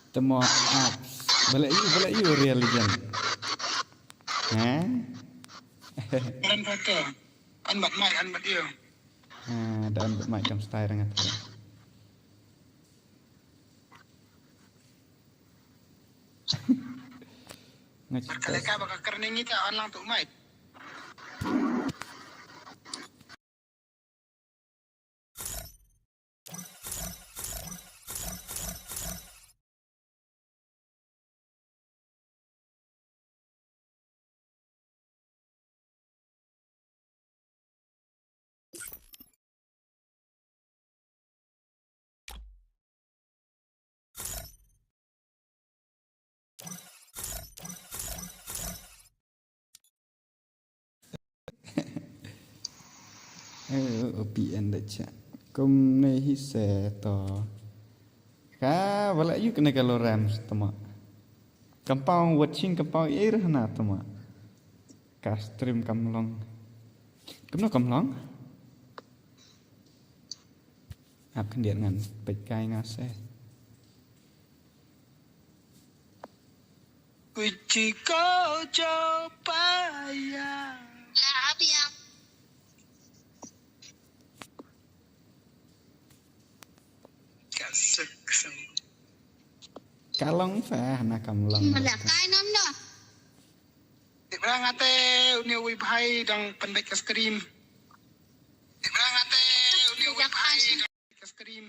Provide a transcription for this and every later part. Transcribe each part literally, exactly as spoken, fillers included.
Tamo apps. Bala ïu, bala ïu Real Legend. Ha? An bad to. An bad mai, an bad ïu. Ha, da an bad mai kam style rangat. Nga cerita. Kale ka baka kerning ita an lang tu mai. Eh, O P N da cha. Kumne hi se to. Ka wala ïu kane ka Lorem tama. Kampau watching kampau ir hana tama. Ka stream kam long. Kumno kam long? Ap khyndiat ngan peit kai nga se. Kuchiko chopaya. Ka suk suk. Ka long fa na kam long. Mala kai nam da. Dibra ngate uni wi bhai dang pendek ka stream. Dibra ngate uni wi bhai dang ka stream.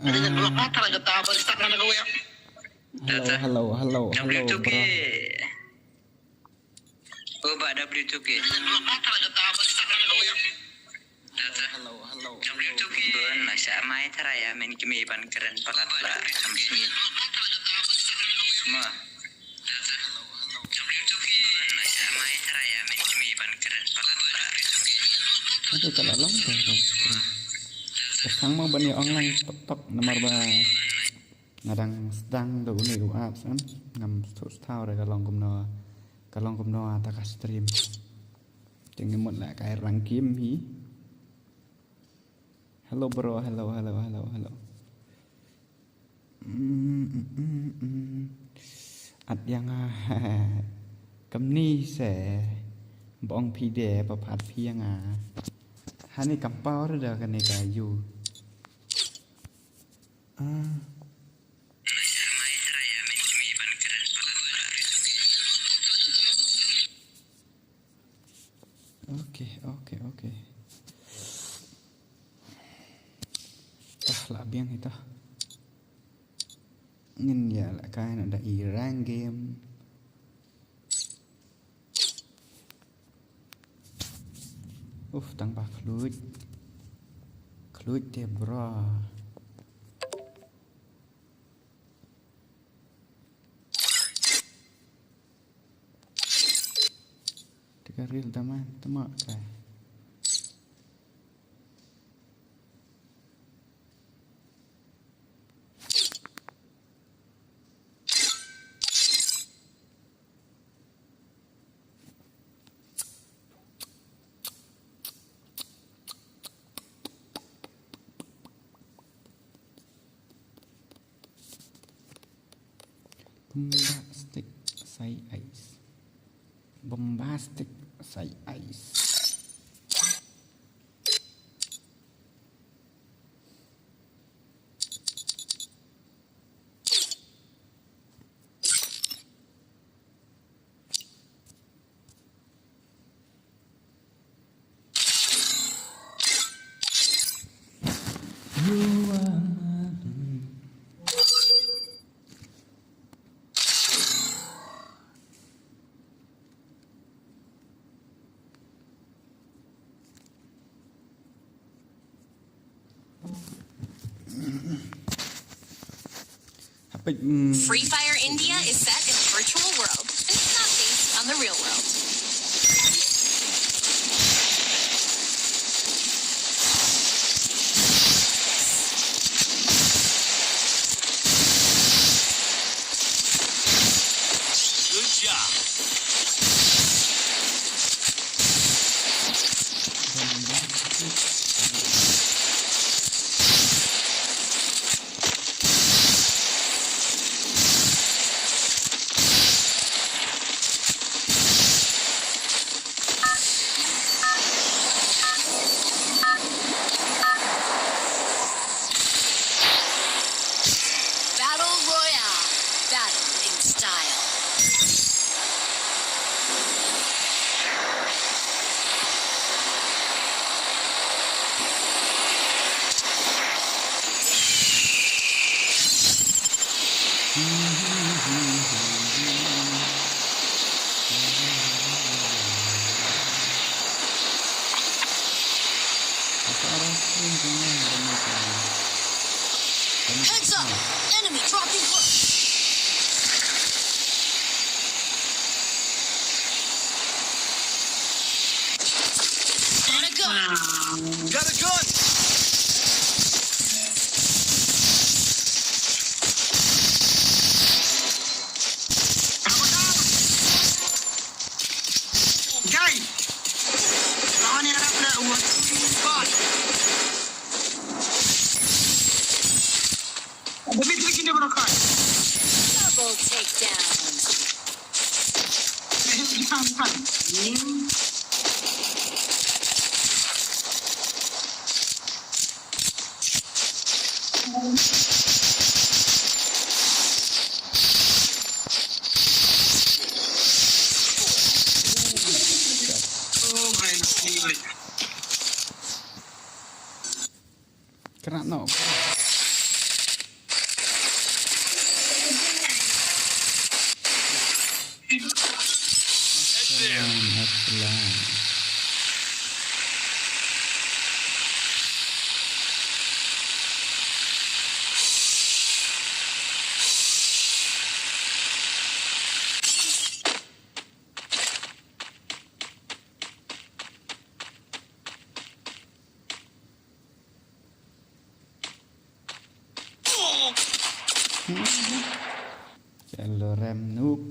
Hello, hello, hello, hello, bro. Uba W two K. Hello, hello, hello, hello. Bun, la sha mai tara ïa men kmie ban kren palat la kam sngi. Ma. Bun, la sha mai tara ïa men kmie ban kren palat la. Ate ka la long ka, ka, ka. Ka sang ma ban ïa online tok tok namar ba nga dang sdang da une u app san. Ngam sngewthuh re ka long kumno. Ka long kumno ata ka stream. Te ngi mut la kai rang kim hi. Hello bro, hello, hello, hello, hello. Mm, mm, mm, mm. At ïa nga. Kamni se bong phi de ba phat phi ïa nga. Hani kam pau re da kane ka yu. Ah. Okay, okay, okay. Tah la biang ita. Ngin ïa la kai na da i rank game. Uf, tang ba khluit. Khluit te bro. Te ka reel da man, tama ka. Bombastic Say Ice. Bombastic Say Ice. Free Fire India is set in a virtual world. It's not based on the real world. Good job. Battle Royale. Battle in style. Heads up! Enemy dropping hook! Got a gun! Got a gun! Guys! Lawan ïa ka pla, what? Spot. Double takedown. Kena no. Excellent, excellent. Kylo rem noob.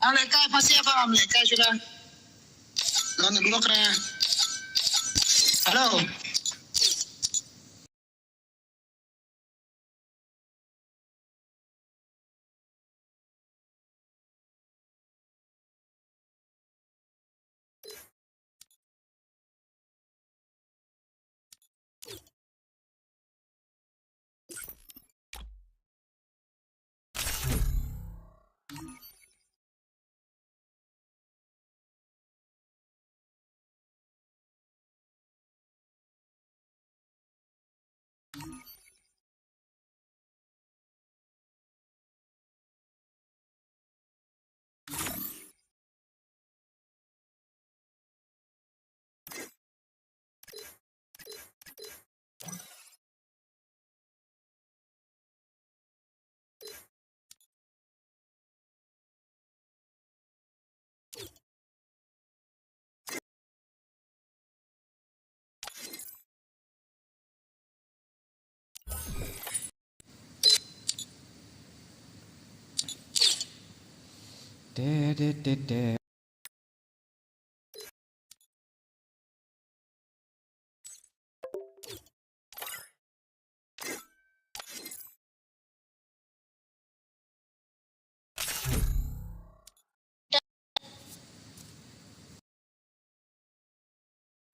Am leh kai pasi apa am leh kai sudah. Lan dulu kena. Hello. Te, te, te, te.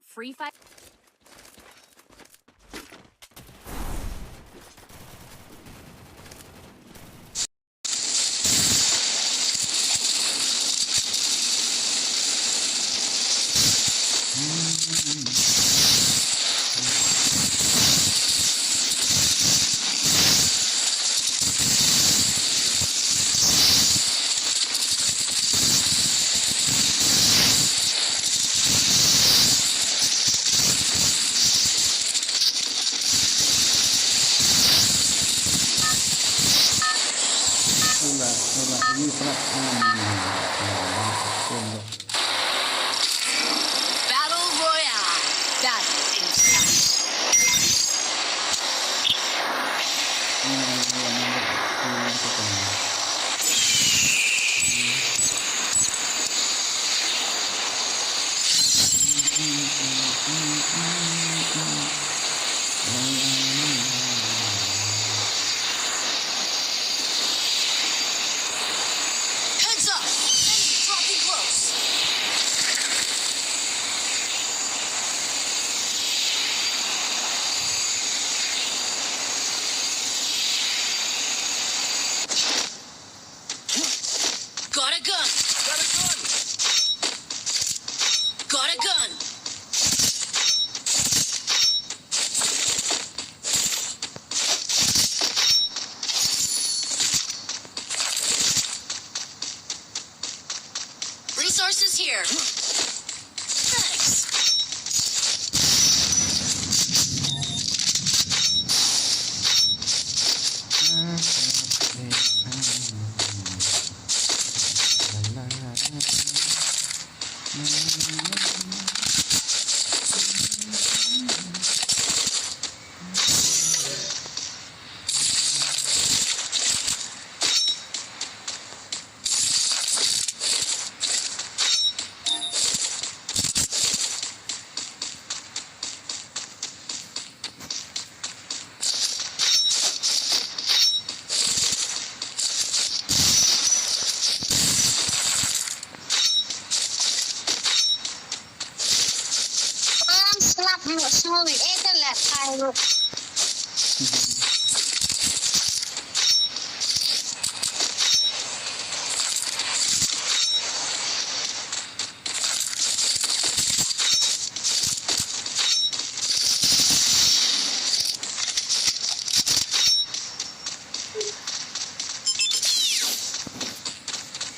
Free Fire. Pula, pula, ini pula. Hmm. Battle Royale. Battle in Heads up! Enemy dropping close! Got a gun! Got a gun! Got a gun! Resources here. Thanks. Ang slap mo, sorry, eh, ka left eye mo.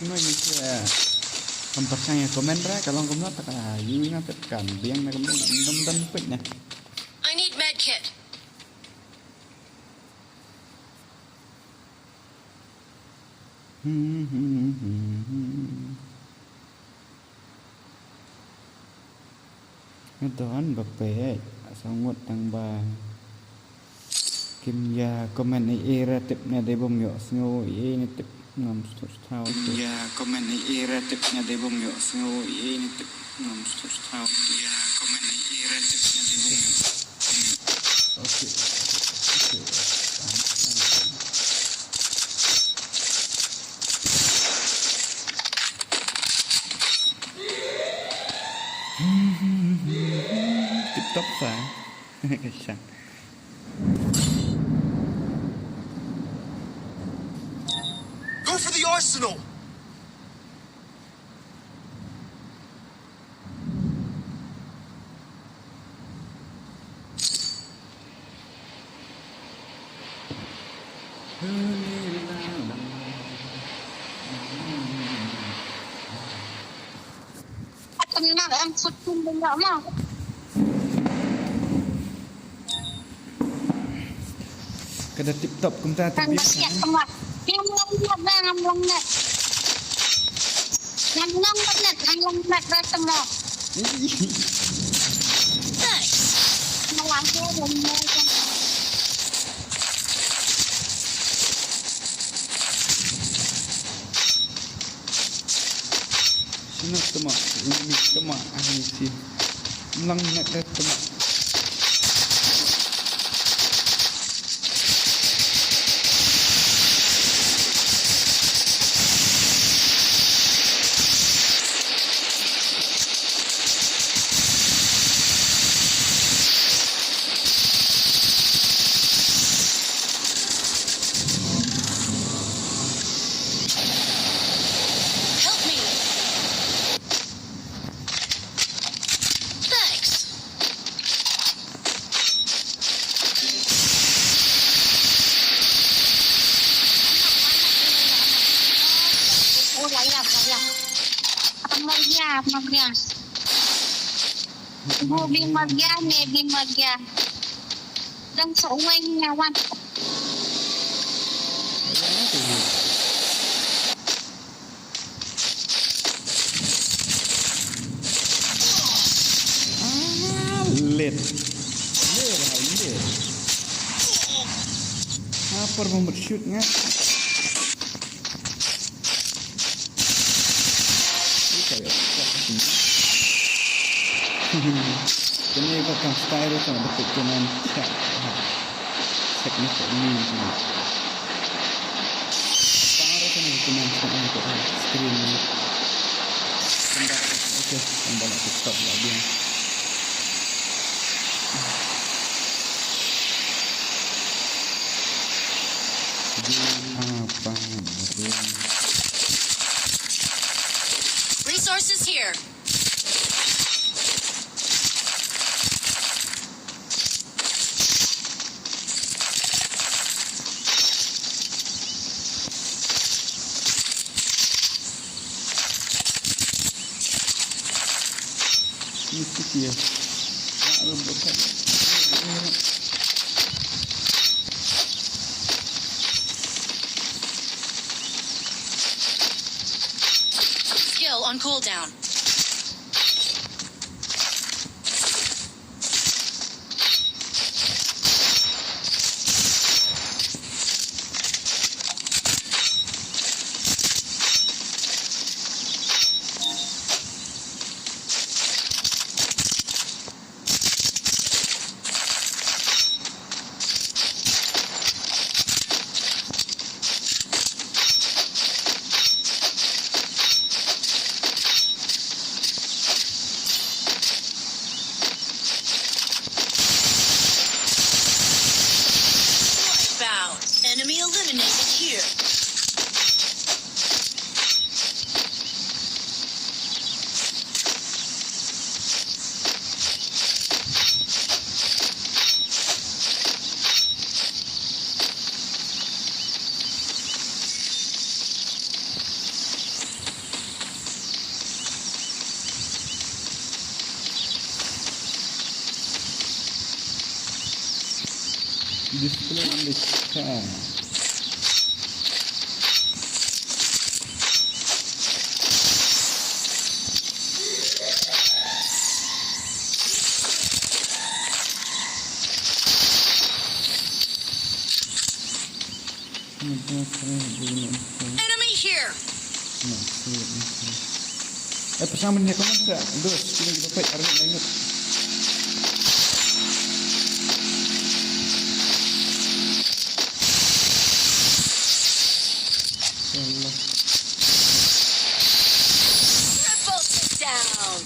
Kino ïa ki, eh, kam pyrshang ïa comment re, ka long kumno, ta ka ïu ïa nga tip kam biang na kumno, ngam don peit ne. I need med kit. Nga don ba peit, sa ngut tang ba kim ïa comment ei ei re tip ne, dei bym ïohsngew ei ei ne tip, ngam sngewthuh. Kim ïa comment ei ei re tip ne, dei bym ïohsngew ei ei ne tip, ngam sngewthuh. Kim ïa comment ei ei re tip ne, dei bym ïoh. Okay. Okay. Tip top sa. Ka shang. Go for the arsenal! Ka da tip top kumta, tip biang. Ngam long net, ngam long net. Ngam long net, ngam long net ba temo. Thanks. Ngam long net. Ina tama, ina tama, ani si. Lang na da tama. Help me! Thanks! Oh, layap, layap. Apa lagi ya? Apa lagi ya? Ibu bing marjan, ne bing marjan. Dang sa uwai ni nyawan. Ah, lit. Lit, lit. Apa mau shoot nga? Kane ka kam style ka ba kane ka check. Check ni ka ni ni. Para kane ka man check ni ka screen ni. Tanda, okay, tanda nak stop lagi. Apa? Resources here. Mesti dia. Skill on cooldown. Wipeout. Enemy eliminated here. Display in the sky. Enemy here! Eh, pasang benda kau masa. Dos, kini kita fight arah lain. Ya Allah. Triple down.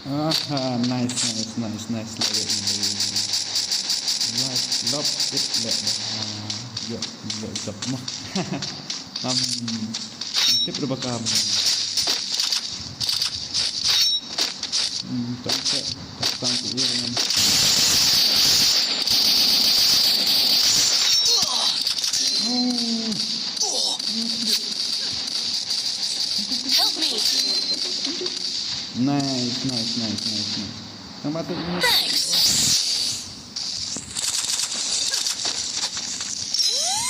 Aha, nice, nice, nice, nice. Love it, love it. Yo, yo, yo. Um, tip dah bakam. Hmm, tak tak tak tak tu ia dengan. Oh. Help me. Nice, nice, nice, nice, nice. Yang patut ni. Thanks.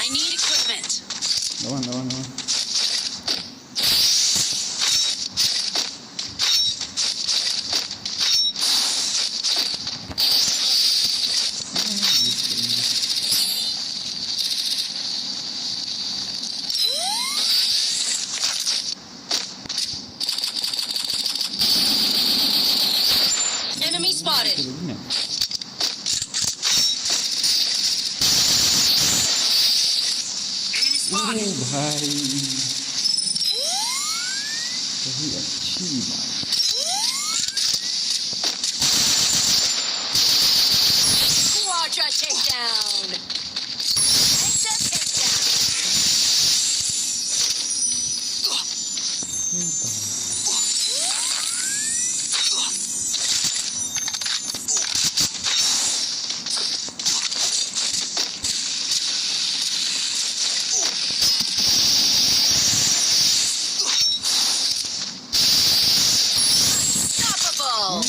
I need equipment. Lawan, lawan, lawan. Ai. Kahi achievement. Quadra takedown. Extra takedown. Unstoppable.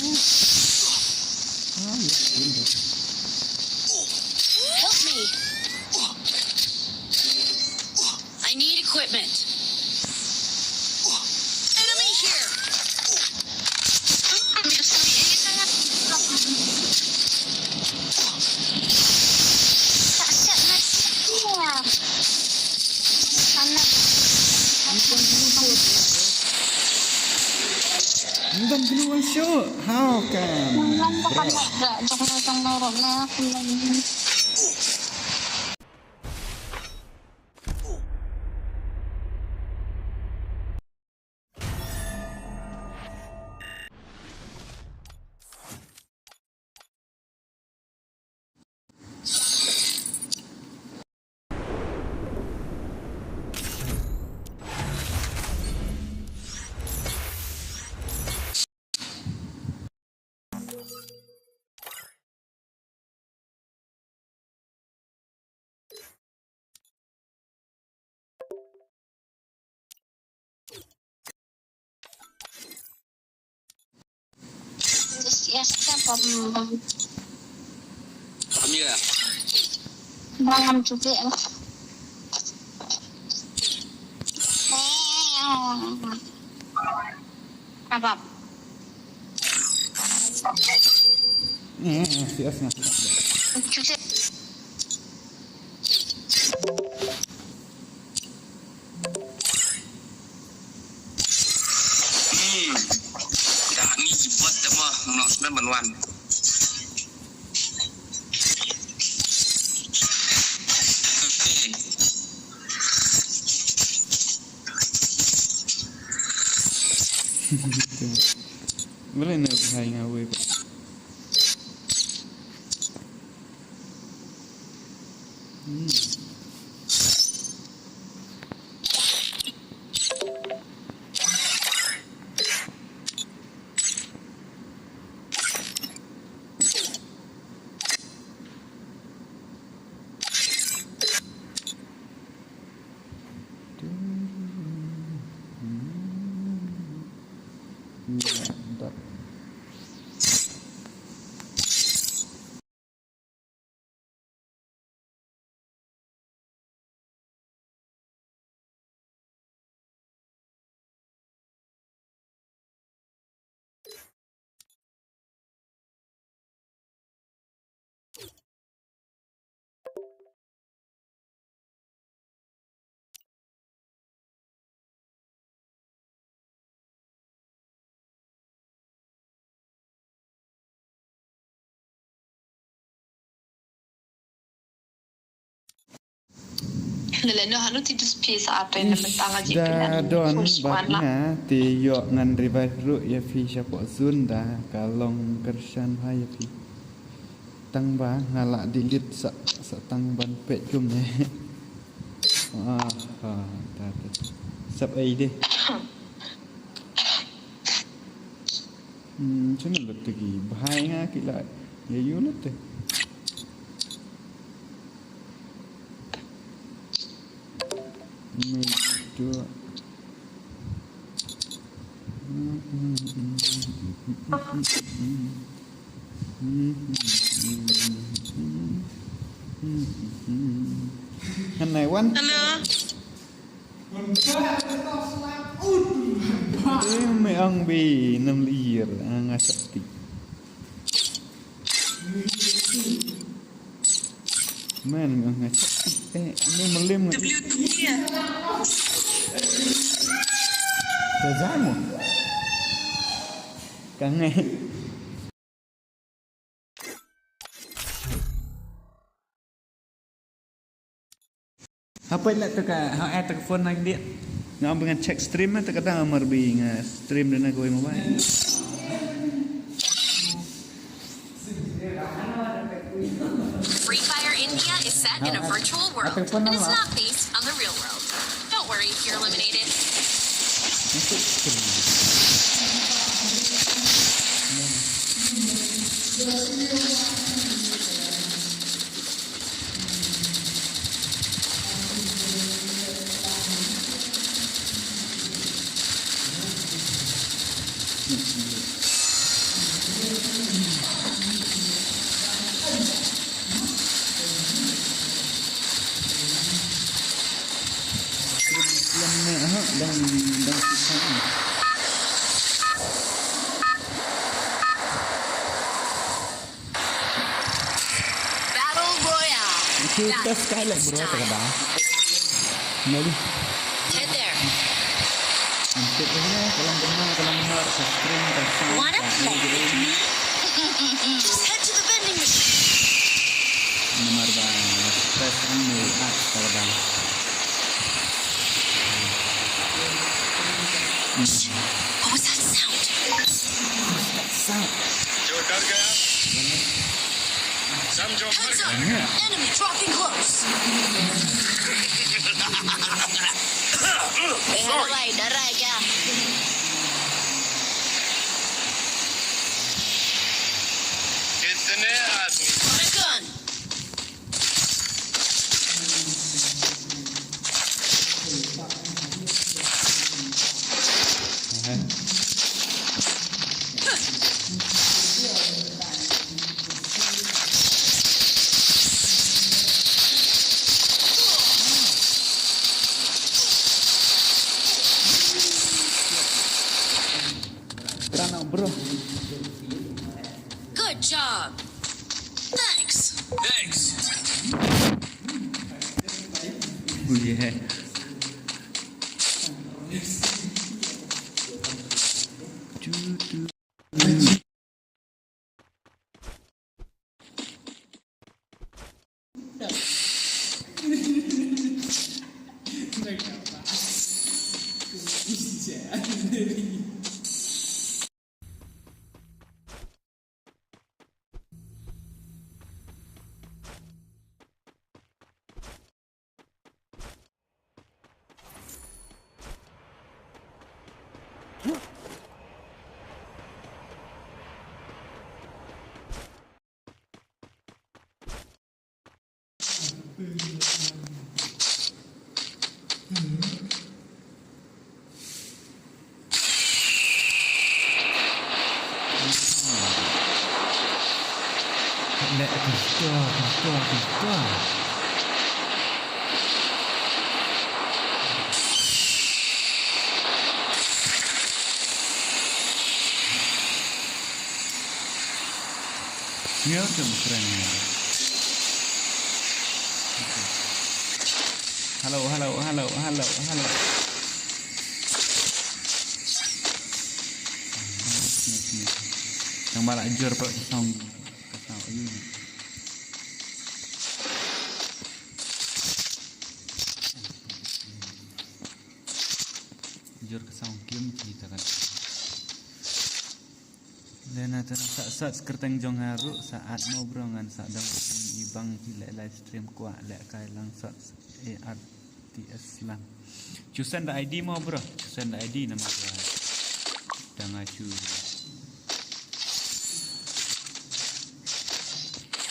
Help me. I need equipment. Enemy here. Ngam kenu wan shuh. How come? Yes, yes, yes, um, Amira. Bang am cuti, eh. Apa? Eh, eh, yes, yes, yes. Cuti. Hmm. Dah ni buat demo, menang sembilan ban wan. Boleh nak hai ngawe. Hmm. Lele no hanu ti dus phi sa ap ne mentang aji. Da don bad nga te ïoh ngan revive ruh ïa phi shapoh zone da ka long kyrshan ha ïa phi. Tang ba nga la delete sa, sa tang ban peit kumne. Ah, ah, da, da. Sap ai de. Hmm, chuna lete ki bhai nga ki la. Ïa yu lete. Ni tu. Hanai wan. Hello. Eh, me ang be nam lir, ah, nga sakti. Man, nga, nga, eh, ini melim nga. W W ya? Ka jamo. Ka nge. Apa ila taka ha eh taka phone nang dia. Nga ong ngan check stream eh taka dang amar bi nga stream dana kawei mobile. Free Fire India is set in a virtual world. It is not based on the real world. Don't worry if you're eliminated. Battle Royale. Itu test kali bro, tak ada. Mari. Head there. Untuk ini, kalau benar, kalau benar, subscribe dan sound. Wanna play with me? Just head to the vending machine. Nomor ba, press ang ni at kalau dah. What was that sound? Sound. जो डर गया, समझो मर गया। Enemy dropping close. ए, हेलो भाई, डर रहा है क्या? कितने आदमी? Got a gun. Good job. Thanks. Thanks. Oh, yeah. Ngiaw te mukran ngiaw. Hello, hello, hello, hello, hello. Tang ba la jur pa ka sound. Ka sound. Jur ka sound kim kita kan. Lena tang sa sa kyrteng jong nga ruh sa at mo bro ngan sa dang i bang ki leh live stream kwah leh kai lang sa A R T S lang. Chu send the I D mo bro. Chu send the I D nama bro. Dang a chu.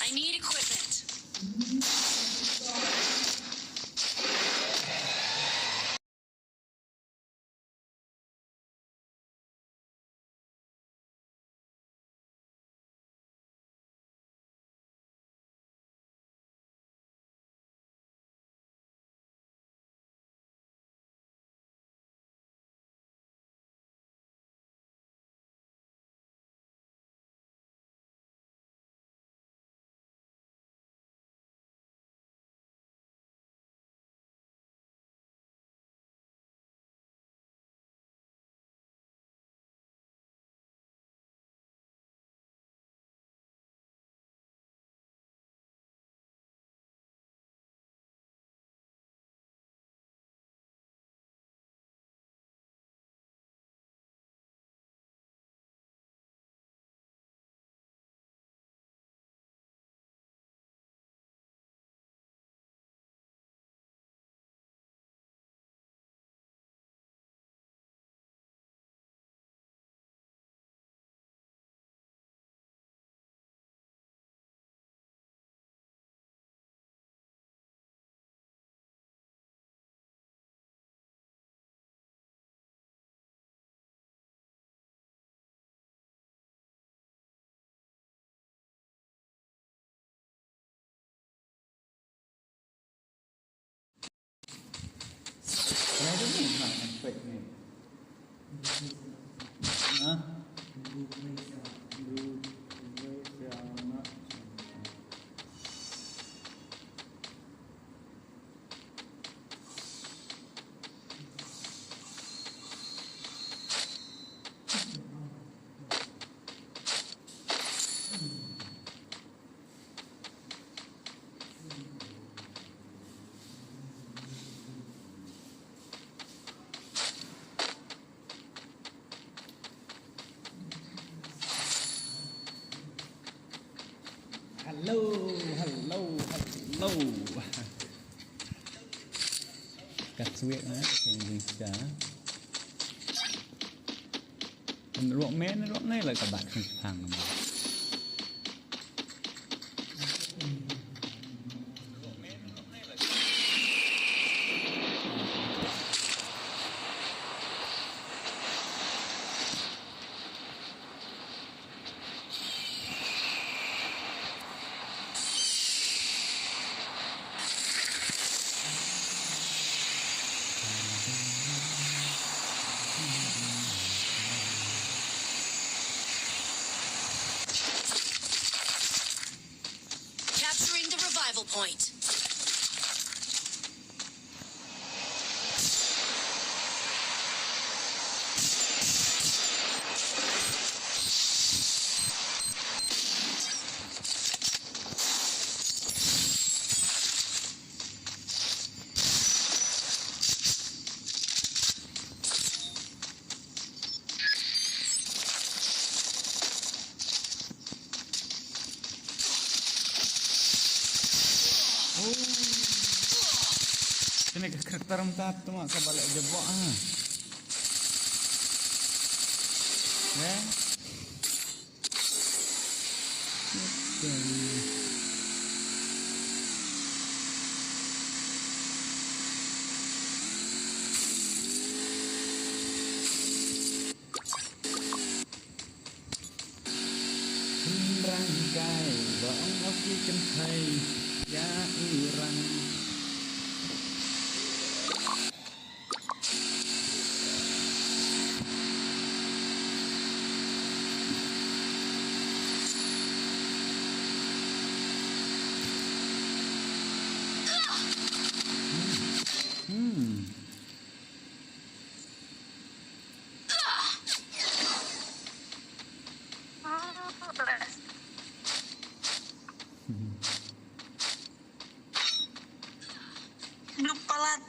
I need equipment. Hah? Hello, hello, hello. Ka sweet na, English ka. Ruok men, ruok nai la ka bat khang khang. Capturing the revival point. Oh. Kane ka karakter mynta, tuma ka ba leh jaboh, ha. Eh? Rangkai ba ong o ki kynthei ïa u rang. Hmm. Blue palat.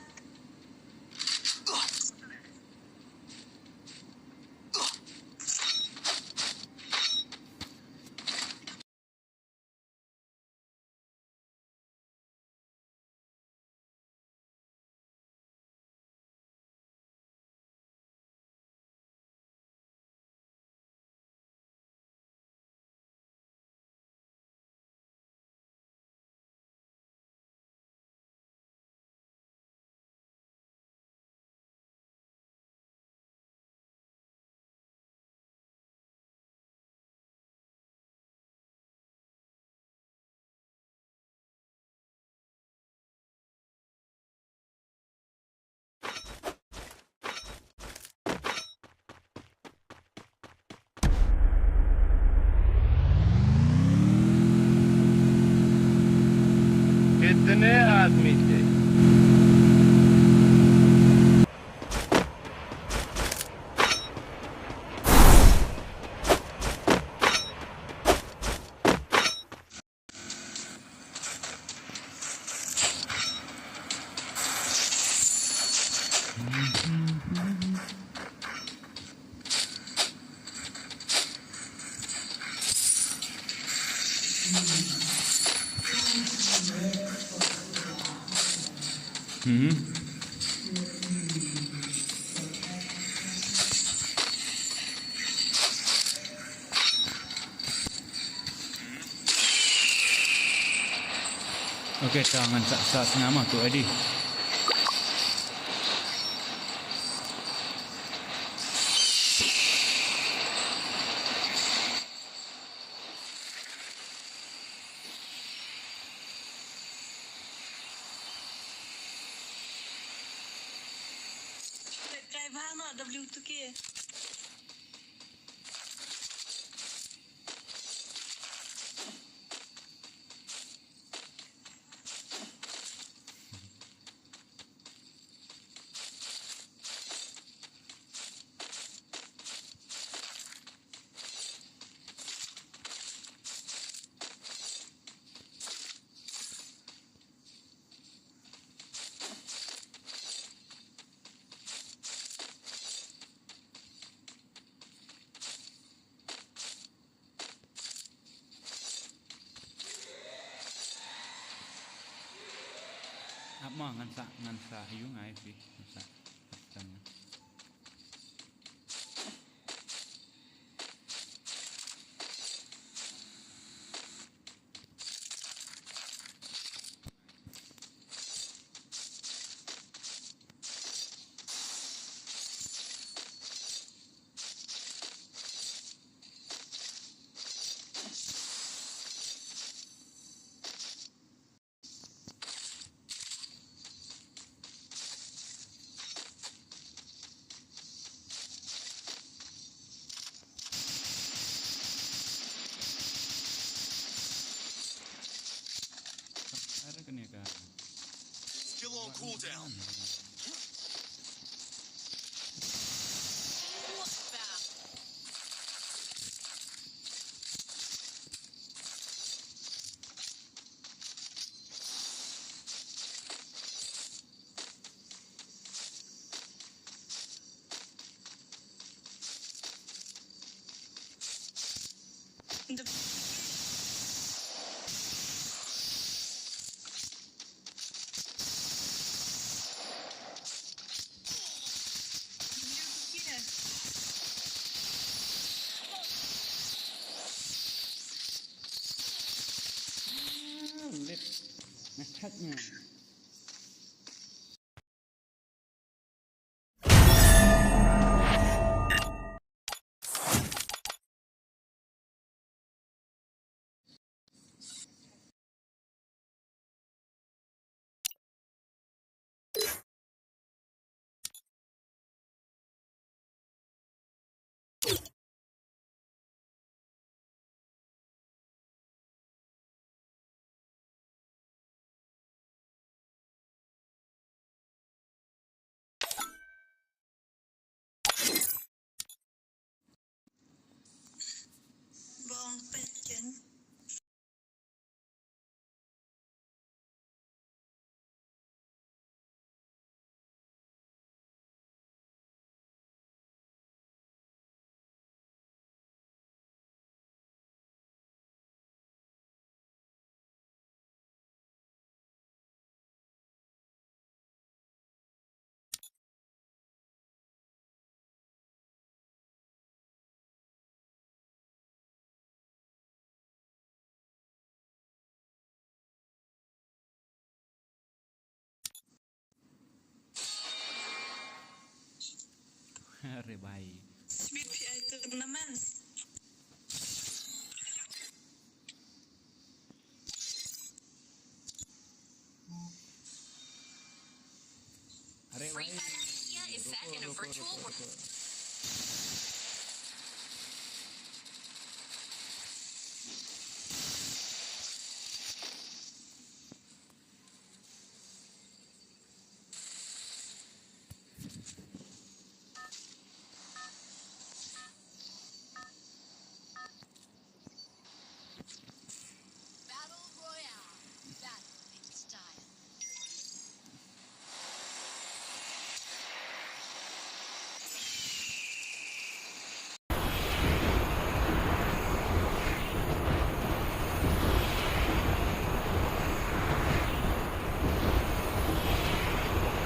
कितने आदमी थे? Hmm. Okay, ta ngan sa sa sngama tu Adi. Driver no W two K. Ma ngan sa, ngan sa ïu ngai phi, ngan sa. Skill on cooldown. Are bai. Smith P I tournament. Are bai. Free Fire Mania is set in a virtual world. Battle Royale. Battle in style.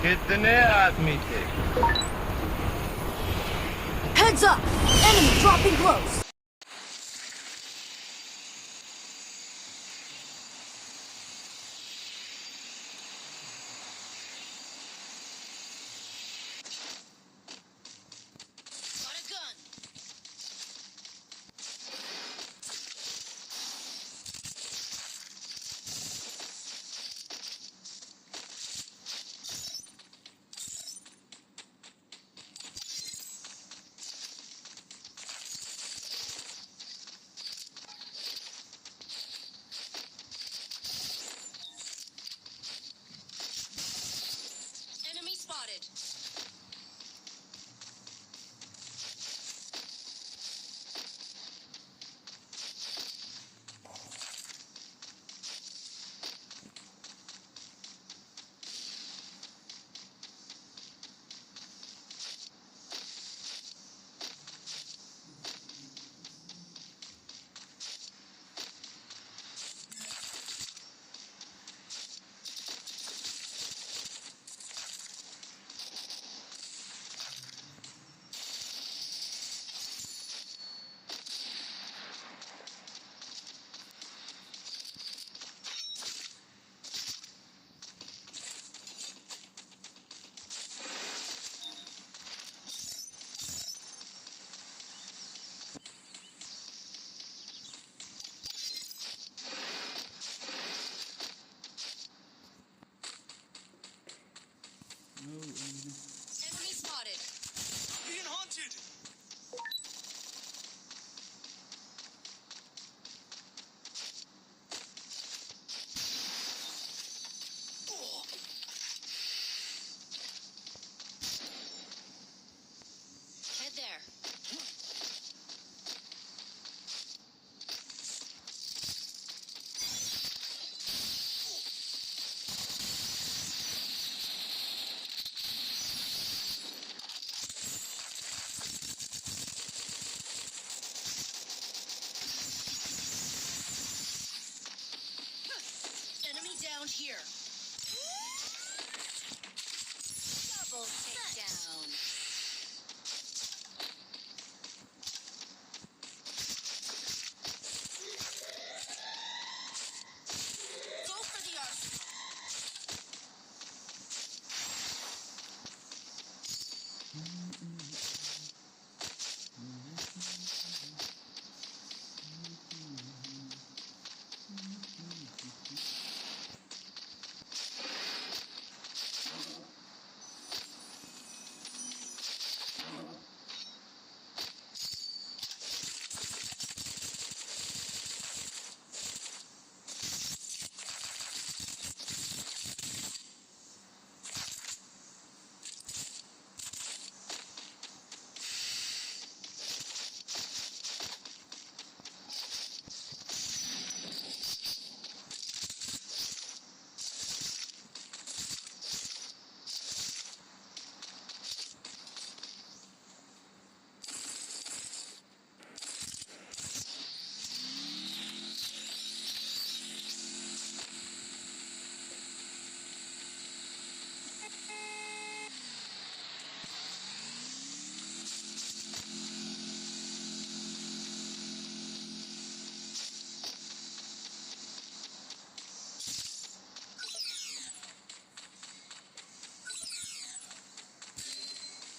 कितने आदमी थे? Heads up! Enemy dropping close! Got a gun!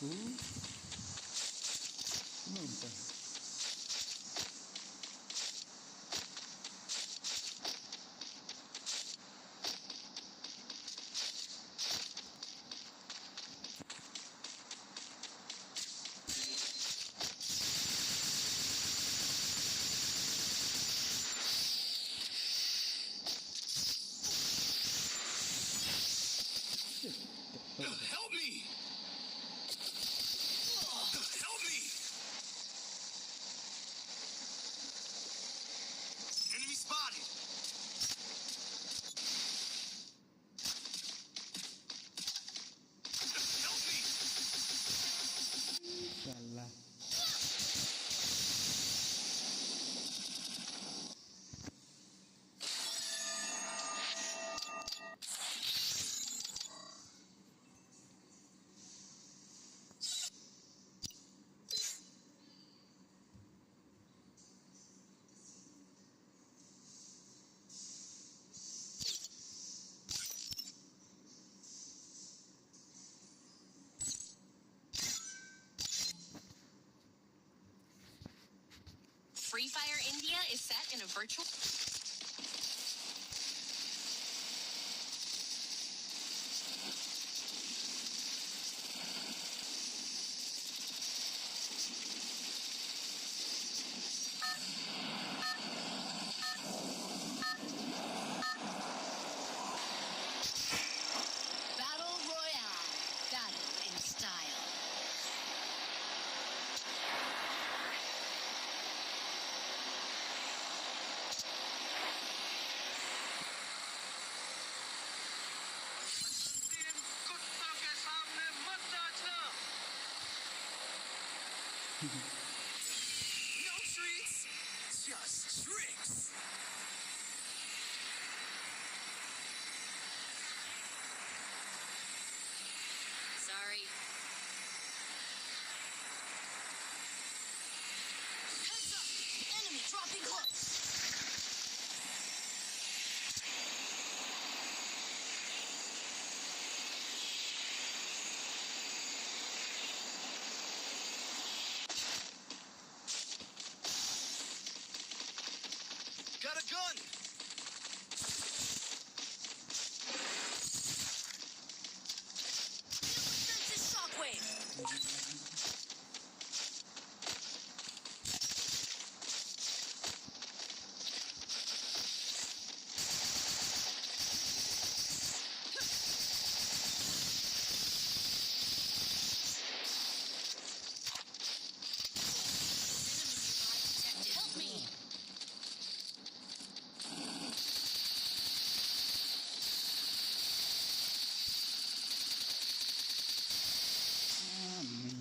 Hmm? Minta. Help me! Help me! Enemy spotted! Help me! Salah. Free Fire India is set in a virtual. Battle Royale. Battle in style. कुत्तों के सामने मत नाचना। No treats, just tricks. Sorry. Heads up! Enemy dropping close! Got a gun! Feel the sense of shockwave! Enemy nearby detected. Help me! Ah, man.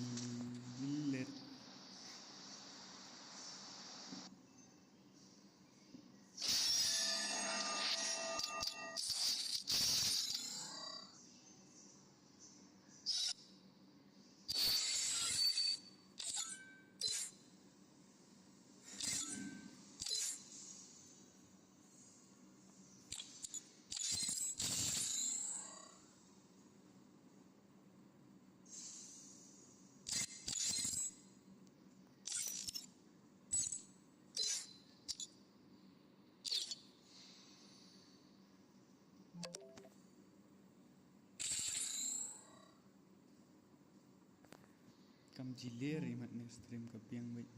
Kam jileh ri mat ne stream ka biang beit.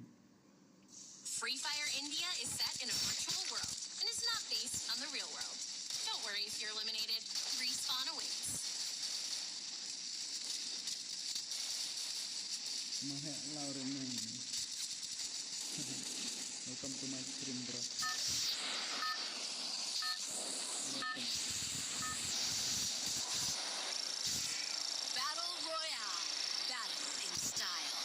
Free Fire India is set in a virtual world and is not based on the real world. Don't worry if you're eliminated. Respawn awaits. Mahek Lauren. Welcome to my stream, bro. Welcome. Battle Royale. Battle in style.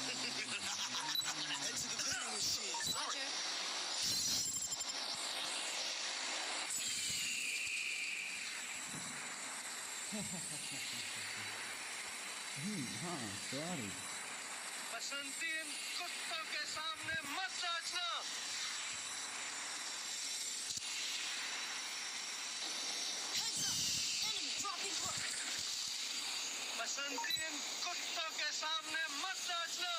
Head to the vending machine. Roger. Hmm, हाँ, sorry. बसंती, इन कुत्तों के सामने मत नाचना। Heads up! Enemy dropping work. बसंती, इन कुत्तों के सामने मत नाचना।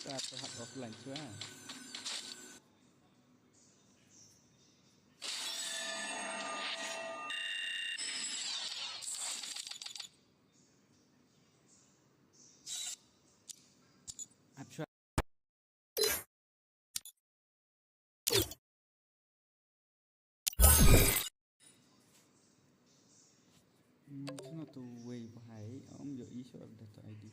Ka tu hap offline shuwa. Hmm, shu na tu wei bha, ym ïohi shuh da tu I D.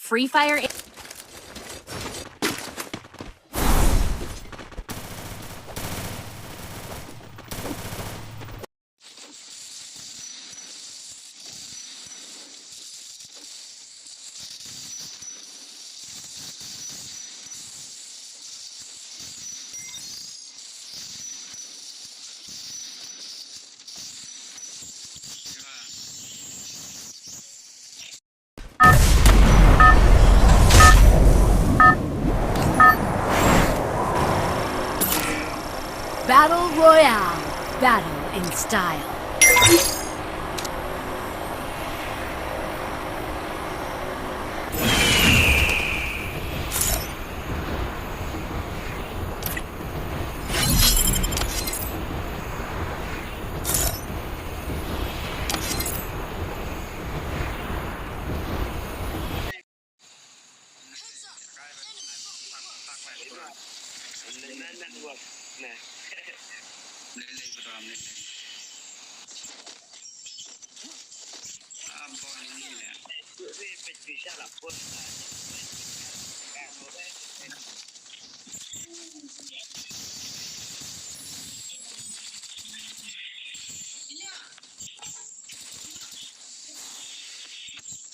Free Fire. Battle Royale. Battle in style.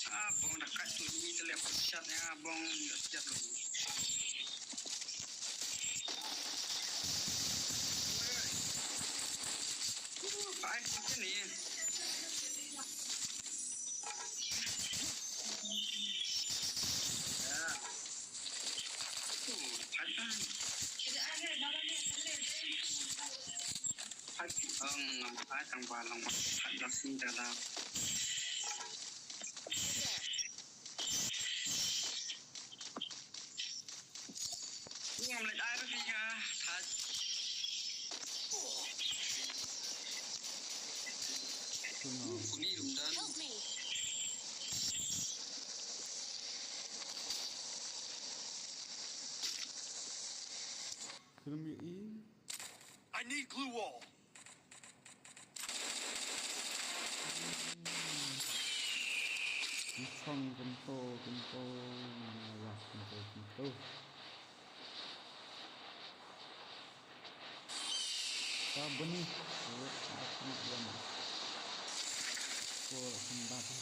Ah, bong da kat tu ni te leh pechat ya, bong da siap lu. Ai, pechat ni. Ya. Tu, pechat. Pechat, ong, pechat tang ba long pechat da sing da da. Help me. Film ïohi. I need glue wall. Kum song, kum to, kum to, kum to, kum to. Ka buni. Ka buni. Ko kum ba tu.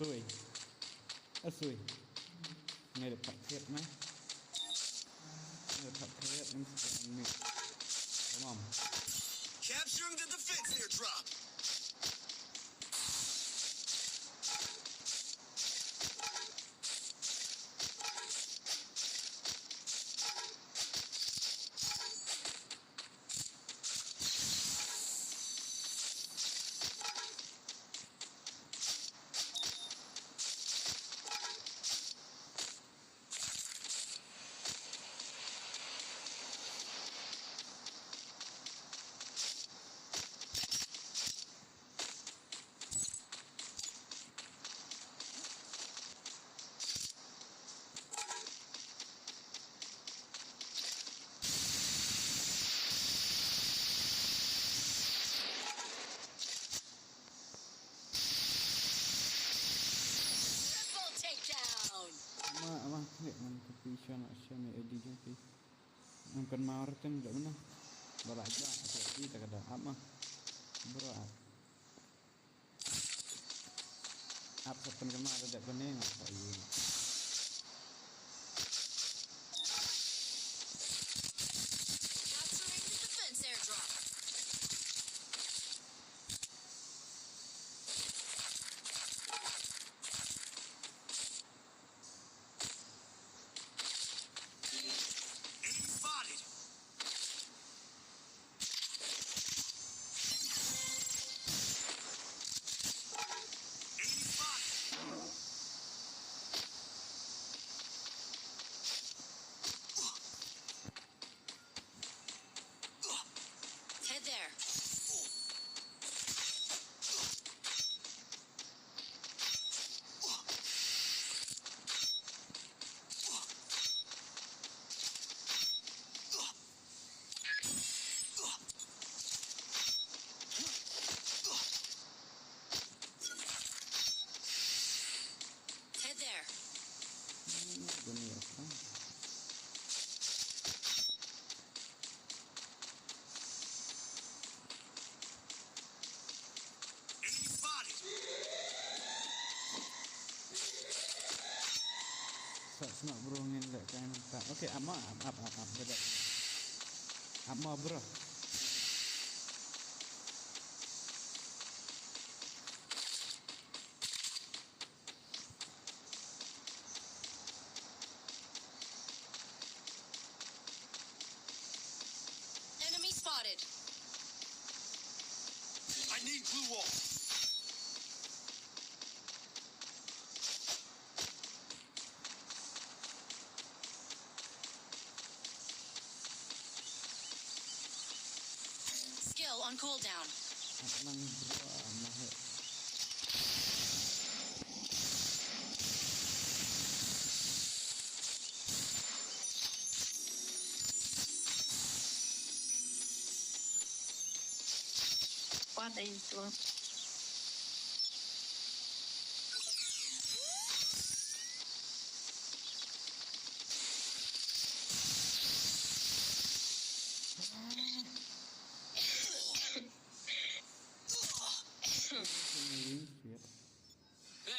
Sui. A sui. Ngai da pat thiat mai. Ngai da pat thiat, ngai da pat thiat. Tamam. Capturing the defense airdrop. Triple takedown. Ama, ama, klik ngan copy share na share me A D jong phi. Ngan kan mar teng jap na. Ba la jap, A D ta ka da. Ama. Bro, ap. Ap sa pynkan mar da ka ne nga sa ïa. Capturing the defense airdrop. Enemy spotted. Enemy spotted. Head there. Head there. Enemy spotted. Sa sngap bro ngin leh kai nang ta. Okay, ap ma, ap, ap, ap, ap, beda. Ap ma bro. Enemy spotted. I need blue wall. Skill on cooldown. At lang bro, ah, mahal. What are you doing?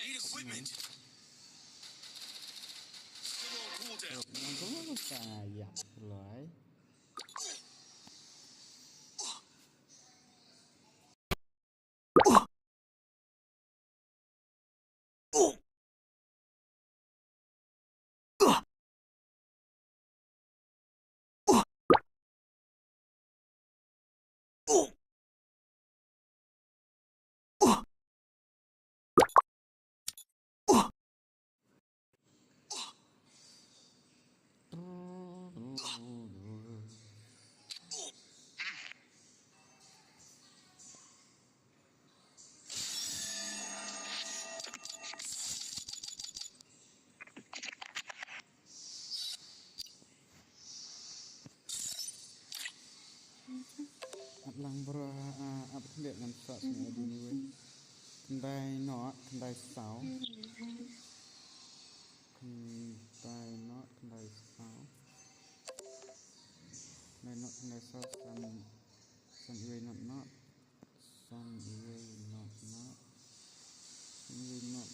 Need equipment. Still on cooldown. At lang bro, ah, ap khyndiat ngan sa sngewbha ïa anyway. Khyndai not, khyndai saw. Khyndai not, khyndai saw. Khyndai not, khyndai saw, san, san uwei not not. San uwei not not. San uwei not